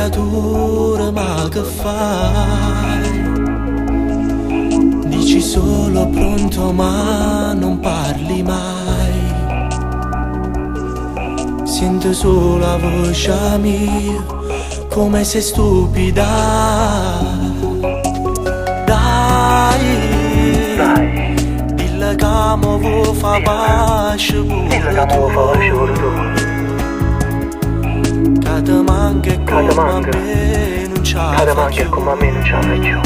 creatura, ma che fai? Dici solo pronto, ma non parli mai. Sento solo la voce mia, come sei stupida. Dai, Dai, dille che mo vuoi fa pace dille pure che mo fa pace tu. pure tu. Che ti manca e Che te come a manca, me non ce che la te fa manca e più. come a me non ce la fai più.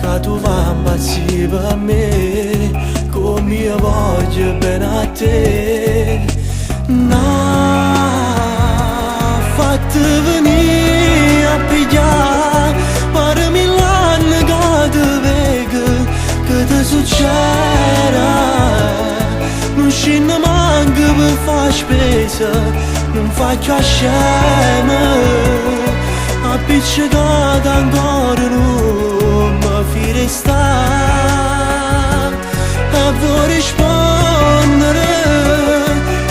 Che tu vai a impazzire per me, come io voglio bene a te. No, fatti venire a pigliare, pare mill'anni che ti vedo, che ti succede? Non scende manco per fare spesa, non faccio a scema, appiccicata ancora non mi fido 'e sta. E vuoi rispondere,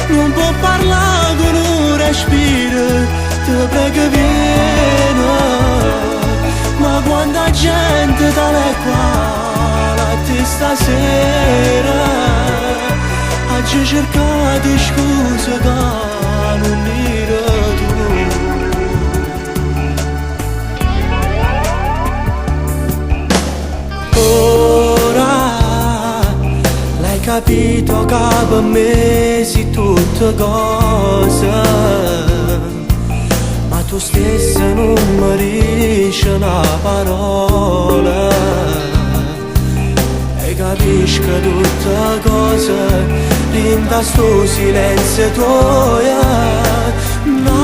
non può parlare con un respiro, ti prego vieni. Ma quanta gente tale e quale a te stasera Aggio cercato scusa ca nun ire tu. Ora l'hai capito che per me sei tutte cose. Ma tu stessa nun me dici na parola. E capisco tutte cose dint' 'a stu silenzio tuoje. Ma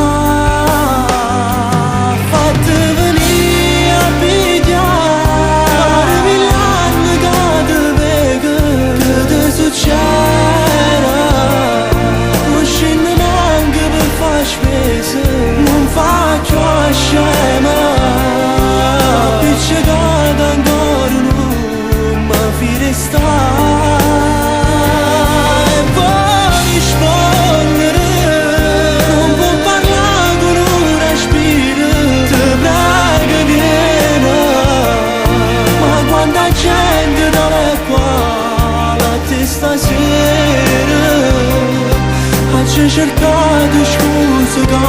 fatte venì a piglià. Pare mill'anni ca te veco, che te succede? Nun scinne manco pe fa spesa, nun faccio 'a scema. Appiccecata ancora nun me fido 'e sta. E vuò rispondere, nun può parlà cu nu respiro, te prego viene. Ma quanta gente tale e quale a te stasera Aggio cercato scusa ca